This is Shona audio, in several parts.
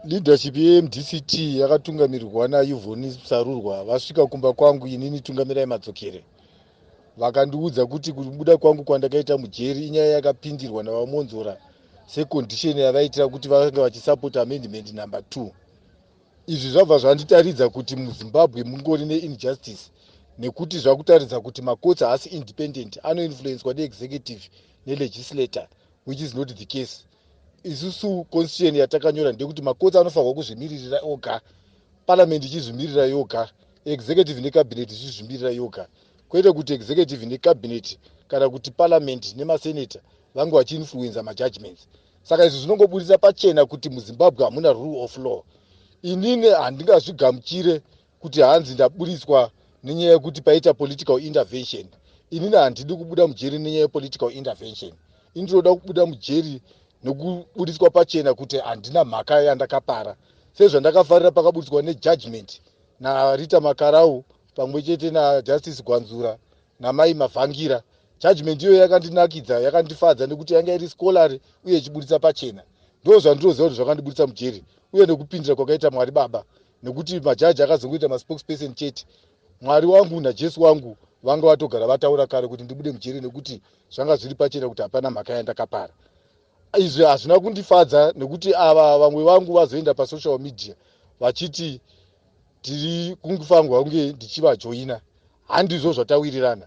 Leadership yeMDCT yakatungamirirwa naYvonne Sarurwa vasvika kumba kwangu inini Tungamirai Madzokere vakandiudza kuti kubuda kwangu kwandakaita mujeri inyaya yakapindirwa naVaMonzora secondition yavaitira kuti vange vachisapota amendment number 2. Izvi zvabva zvanditaridza kuti muZimbabwe mungori neinjustice nekuti zvakutaridza kuti macourts haasi independent, anoinfluencwa neexecutive nelegislator, which is not the case. Isusu constitution yatakanyora ndeyekuti macourts anofanirwa kuzvimiririra oga, parliament ichizvimirira yoga, executive necabinet ichizvimirira yoga, kwete kuti executive necabinet kana kuti parliament nemasenator vange vachiinfluenza majudgments. Saka izvi zvinongobudisa pachena kuti muZimbabwe hamuna rule of law. Inini handingazvigamuchire kuti hanzi ndaburitswa nenyaya yekuti paita political intervention. Inini handidi kubuda mujeri nenyaya yepolitical intervention. Ini ndinoda kubuda mujeri nekuburitswa pachena kuti handina mhaka yandakapara, sezvandakafarira pakaburitswa nejudgment naRita Makarau pamwe chete naJustice Gwanzura naMai Mavhangira. Judgment iyoyo yakandinakidza, yakandifadza nekuti yanga iri scholarly uye ichiburitsa pachena. Ndo zvandinoziva kuti zvakandiburitsa mujeri uye nekupindira kwakaita Mwari Baba, nekuti majaji akazongoita maspokesperson chete. Mwari wangu naJesu wangu vanga vatogara vataura kare kuti ndibude mujeri, nekuti zvanga zviri pachena kuti hapana mhaka yandakapara. Izvi hazvina kundifadza nekuti ava vamwe vangu vazoenda pasocial media vachiti tiri kungofanirwa kunge ndichivajoina. Handizvo zvatawirirana.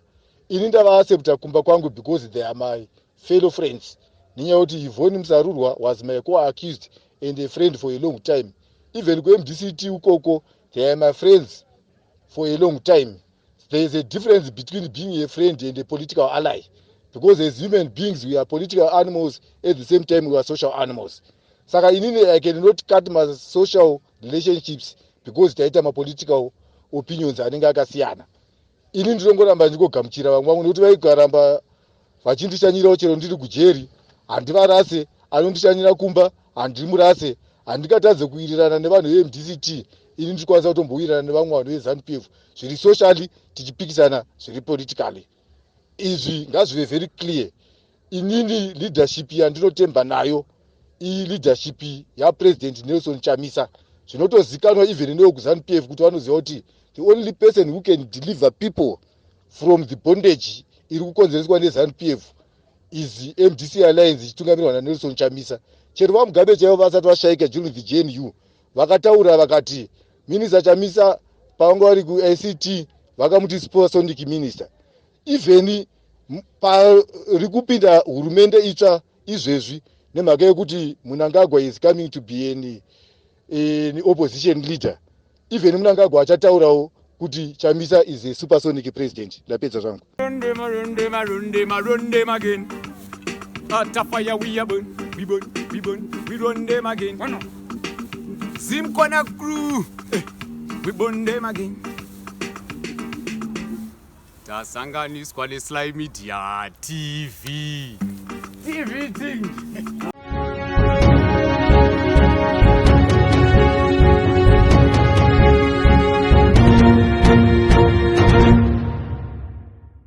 Ini ndavaaccepta kumba kwangu because they are my fellow friends, nenyaya yekuti Yvonne Musarurwa was my co-accused and a friend for a long time. Even kuMDCT ukoko they are my friends for a long time. There is a difference between being a friend and a political ally, because as human beings we are political animals, at the same time we are social animals. Saka inini I cannot cut my social relationships because taita mapolitical opinions anenge akasiyana. Ini ndinongoramba ndingogamuchira vamwe vangu nekuti vaikaramba vachindishanyirawo chero ndiri kujeri. Handivarase. Anondishanyira kumba handimurase. Handingatadze kuwirirana nevanhu veMDCT. Ini ndichikwanisa kutombowirirana nevamwe vanhu veZANU PF zviri socially, tichipikisana zviri politically. Izvi ngazvive very clear. Inini leadership yandinotemba nayo ileadership yaPresident Nelson Chamisa. Zvinotozikanwa even newekuZANU PF kuti vanoziva kuti the only person who can deliver people from the bondage iri kukonzereswa neZANU PF is MDC Alliance ichitungamirwa naNelson Chamisa. Chero VaMugabe chaivo vasati vashaika during the GNU vakataura vakati Minister Chamisa pavanga vari kuICT vakamuti supersonic minister. Even pari kupinda hurumende itsva izvezvi, nemhaka yekuti Mnangagwa is coming to be an opposition leader, even Mnangagwa achataurawo kuti Chamisa is a supersonic president. Ndapedza zvangu. Run them, run them, run them, run them again. At a fire we a burn, we burn, we burn, we run them again. Zimkona crew, eh, we burn them again. Tasanganiswa neSly Media TV. TV thing.